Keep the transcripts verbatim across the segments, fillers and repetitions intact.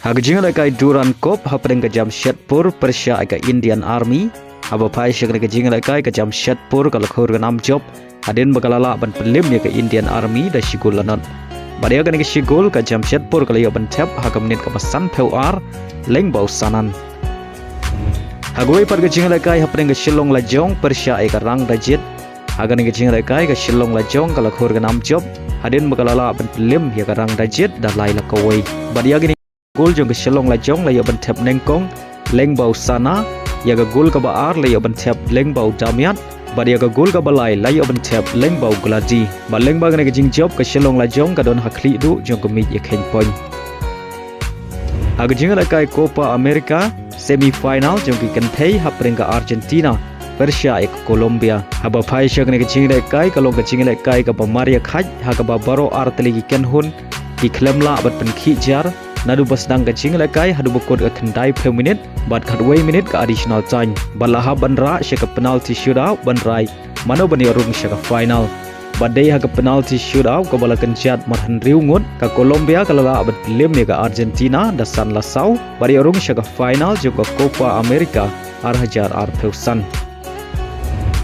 Ha ka jingïalehkai Durand Cup hapdeng ka Jamshedpur pyrshah ïa ka Indian Army. Haba phai sha kane ka jingïalehkai ka Jamshedpur ka la khur ka nam jop hadien ba ka la lah ban pynlip ïa ka Indian Army da shi gol la nod. Bad ïa kane ka shi gol ka Jamshedpur ka la ïoh ban thep ha ka minit kaba sanphew ar lyngba u Sanan. Ha kawei pat ka jingïalehkai hapdeng ka Shillong Lajong pyrshah ïa ka Rangdajied. Ha kane ka jingïalehkai ka Shillong Lajong ka la khur ka nam jop hadien ba ka la lah ban pynlip ïa ka Rangdajied da lai la kawei. Bad ïa kane gol jong ka Shillong Lajong la ïoh ban thep nyngkong lyngba u Sana, ïa ka gol kaba ar la ïoh ban thep lyngba u Damiat, bad ïa ka gol kaba lai la ïoh ban thep lyngba u Gladi. Bad lyngba kane ka jingjop ka Shillong Lajong ka don ha khlieh duh jong ka miej ïakheiñ point. Ha ka jingïalehkai Copa America semi final jong ki kynthei hapdeng ka Argentina pyrshah ïa ka Colombia. Haba phai sha kane ka jingïalehkai ka long ka jingïalehkai kaba mar ïakhaiñ ha kaba baroh artylli ki kynhun ki khlem lah ban pynkhih jar naduh ba sdang ka jingïalehkai haduh ba kut ka khyndaiphew minit bad khatwei minit ka additional time. Bad la hap ban rah sha ka penalty shootout ban rai mano ban ïoh rung sha ka final. Bad dei ha ka penalty shootout kaba la kynjat mar hynriew ngut ka Colombia ka la lah ban pynlip ïa ka Argentina da san la saw bad ïoh rung sha ka final jong ka Copa America ar hajar arphew san.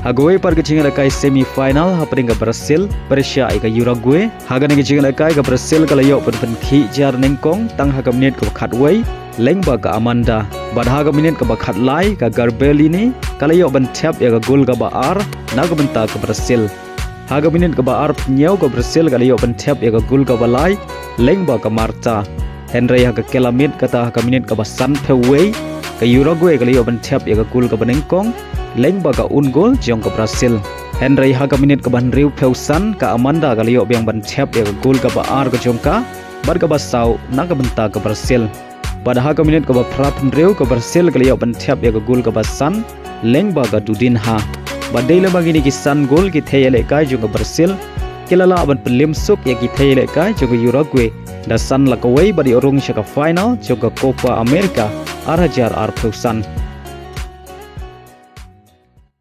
Ha kawei pat ka jingïalehkai semi final hapdeng ka Brazil pyrshah ïa ka Uruguay. Ha kane ka jingïalehkai ka Brazil ka la ïoh ban pynkhih jar nyngkong tang ha ka minit kaba khatwei lyngba ka Amanda. Bad ha ka minit kaba khatlai ka Garbellini ka la ïoh ban thep ïa ka gol kaba ar na ka bynta ka Brazil. Ha ka minit kaba arphew ka Brazil ka la ïoh ban thep ïa ka gol kaba lai lyngba ka Marta. Hynrei ha ka kylla miet kata ha ka minit kaba sanphew wei ka Uruguay ka la ïoh ban thep ïa ka gol kaba nyngkong lyngba ka own goal jong ka Brazil. Hynrei ha ka minit kaba hynriewphew san ka Amanda ka la ïoh biang ban thep ïa ka gol kaba ar ka jong ka bad kaba saw na ka bynta ka Brazil. Bad ha ka minit kaba phraphew hynriew ka Brazil ka la ïoh ban thep ïa ka gol kaba san lyngba ka Dudinha. Bad dei lyngba kine ki san gol ki thei ïalehkai jong ka Brazil ki la lah ban pynlip suk ïa ki thei ïalehkai jong ka Uruguay da san la kawei bad ïoh rung sha ka final jong ka Copa America ar hajar arphew san.